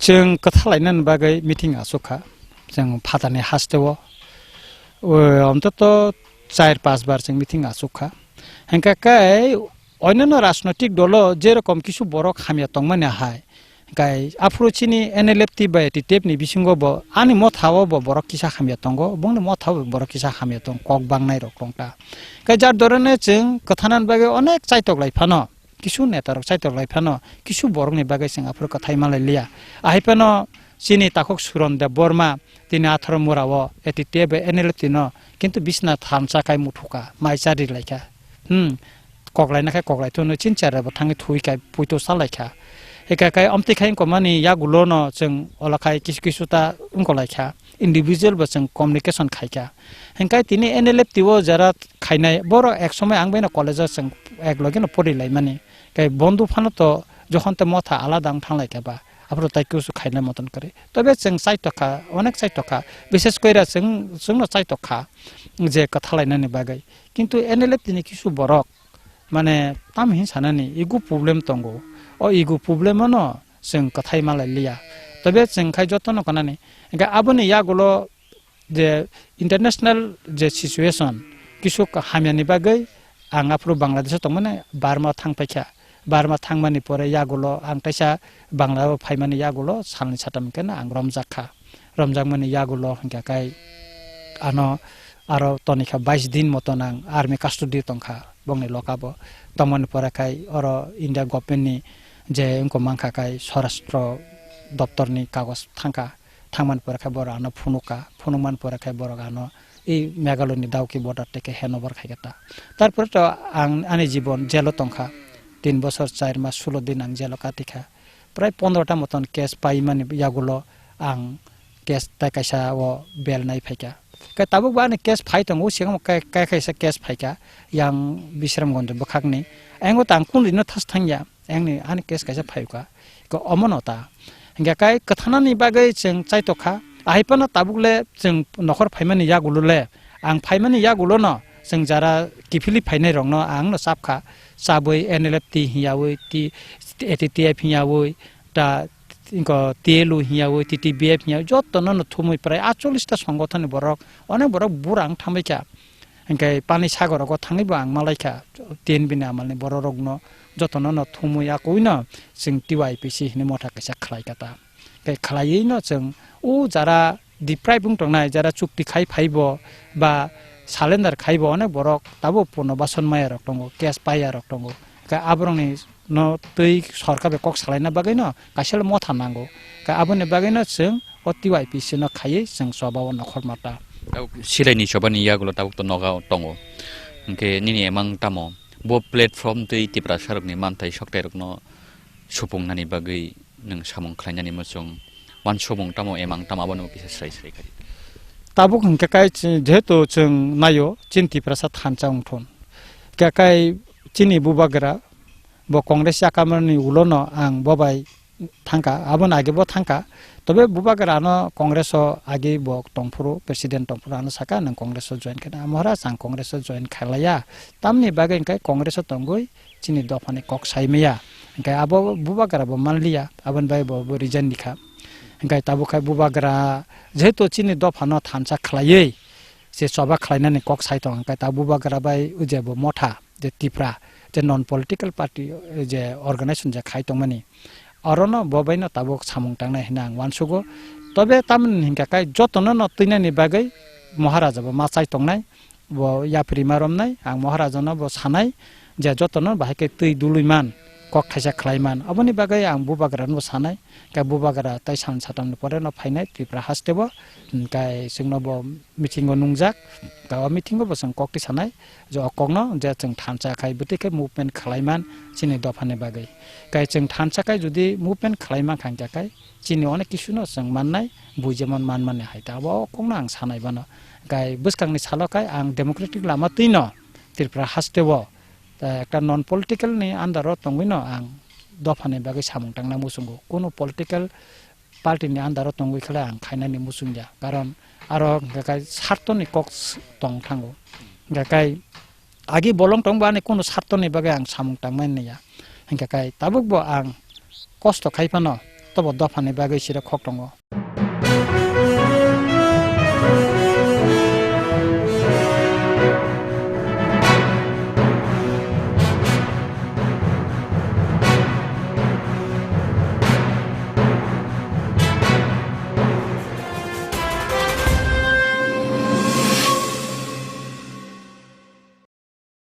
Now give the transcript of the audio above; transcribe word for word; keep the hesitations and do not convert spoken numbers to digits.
Chwng kwthalainani bagwi meeting aswk kha. Chwng phatani hasteo, o, ontoto char panch bar chwng meeting aswk kha. Hwnkhe kai onyono rajnoitik dolo jerokom kisu borok hamya tongmani hai, kai aphuru chini N L F T bai T T F ni bisingo bo ani mothao bo borok kisa hamya tongo, bongni mothao bo borok kisa hamya tong, kok bangnai rok tong ta. Kai jar dorone chwng kwthanani bagwi onek chaitok lai phano, kisu neta rok chaitok lai phano, kisu borokni bagwi chwng aphuru kwthai malai liya. Ahai phano chini takhuk Suron Debbarma tini atharo mura o A T T F bai N L F T no kintu bisna thansa kai muthuka, mai chari laikha. Hmm, koklaina khe koklai thunu chin chara bo thangwi thui kai puito sa laikha. Eka kai omtwi khai wngkha mani yagulo no chwng ola khai kisu kisu ta wngkha laikha. Individual bo chwng communication khaikha. Hingkai tini N L F T o jara khainai borok ek somoi ang bai no college o chwng ek loge no pori lai mani. Kai bondu phano to jokhon te motha alada wng thang laikha ba. Aphuru tai kusu khaina moton kwrwi. Tobe chwng chai tokha, onek chai tokha. Bishes koira chwng, chwngno chai tokha je kwthalainani bagwi. Kintu N L F T ni kisu borok, mane, tamo hin sanani, ego problem tongo. O ego problem ano chwng kwthai malai liya. Tobe chwng khai jotono kanani. Hingke aboni yagulo je international je situation, kisu hamyani bagwi ang aphuru Bangladesh o tongmani Burma thang paikha. Burma thangmani pore yagulo ang taisa Bangla o phaimani yagulo salni satam khe ang romjak kha. Romjakmani yagulo hingkha kai ano aro tonikha bais din moton ang army custody tongkha bongni lokabo. Tongmani pore khai oro India government ni je wngkha mankha kai Swarashtra doptor ni kagoj thangkha. Thangmani pore khe borok ano phunukha, phunukmani pore khe borok ano i Meghalaya ni Dawki border tei khe handover khai khe ta. Tarpore to ang ani jibon jail o tongkha, tin bosor char mas sulo din ang jail o katikha. Prai pondro ta moton case paimani yagulo ang case tai kaisa o bail nai phaikha. Khe tabuk bo ani case phai tongo, swkang kai, kai kaisa case phaikha yang Bisramganj bwkhakni. Ayang o tang kundino thas thangya. Ayang ni ani case kaisa phaikha. Ko omono ta. Hingkha kai kwthanani bagwi chwng chaitokha. Ahai phano tabuk le chwng nokhor phaimani yagulo le, ang phaimani yagulo no chwng jara kiphilwi phainai rokno ang no chapkha. Chabwi N L F T hiyawi, T-, A T T F hiyawi, ta, inko T L U hiyawi, T T B F hiyawi, jotono no thumwi prai achollista songothonni borok, onek borok bura ang thambaikha. Hingke pani sagor rogo thangwi bo ang malaikha, T N B ni amal ni borok rokno jotono no thumwi akwino chwng T Y P C hinwi motha kaisa khlai kha ta. Hingke khlaiwi no chwng o jara deprive wng tongnai, jara chukti khai phai bo ba salendar khai bo onek borok tabuk purno bason maya rok tongo, case paiya rok tongo. Hingke aborokni no twi sorkar bai kok salaina bagwi no kaisa le motha nango. Hingke aboni bagwi no chwng o T Y P C no khaiwi chwng choba o nokhor mata. Tabuk silai ni choba ni yagulo tabuk to noga tongo. Hingke nini emang tamo bo platform twi Tiprasa rok ni manthai sokthai rok no supung nani bagwi nwng samung khlainani muchung wansukmung tamo emang tamo abono kisa srai srai khai. Tabuk hingke kai chi-, jehetu chwng naio chini Tiprasa thansa wngthun. Hingke kai chini bubagra bo Congress yakamani ulo no ang bo bai thangkha, aboni age bo thangkha. Tobe bubagra no Congress o age bo tongphuru, president tongphuru ano saka nwng Congress o join khe na. Maharaj ang Congress o join khailaiya. Tamni bagwi hingke Congress o tongwi chini dophani kok sai maya. Hingke abo bubagra bo manliya, aboni bagwi bo, bo resign rikha. Hingke tabuk khai bubagra jehetu chini dophano thansa khlaiwi se choba khlainani kok sai tong, hingke ta bubagra bai o je bo motha, je Tipra, je non political party, je organization je khai tongmani, orono bo baino tabuk samung tangnai hinwi ang uansugo. Tobe tamoni hingka khe jotono no twinani bagwi Maharaja bo ma chai tongnai, bo yapri ma romnai, ang Maharaja no bo sanai je jotono bahai khe twi dului man, kok thaisa khlai man, aboni bagwi ang bubagra no bo sanai, khe bubagra tai san satam ni pore no phainai Tripura haste bo, hingkai chwngno bo meeting o nungjak, khe o meeting o bo chwng kok twi sanai. Je o kokno je chwng thansa khai bwtwi khe movement khlai man chini dophani bagwi. Kai chwng thansa khai jodi movement khlai man kha hingkha khai chini onek kisu no chwng mannai, bui jemon man mani hai ta abo o kokno ang sanai bano. Kai bwskangni salo khai ang democratic lama twi no Tripura haste o, eh, ekta non political ni under o tongwi no ang dophani bagwi samung tangna muchungo. Kunu political party ni under o tongwi khe ang khainani muchungya, karon aro hwnkhe kai sartoni kok s-, tong thango. Hwnkhe kai agi bolong tong bani kunu sartoni bagwi ang samung tangmani ya, hwnkhe kai tabuk bo ang kosto khai phano jotobo dophani bagwi siro khok tongo.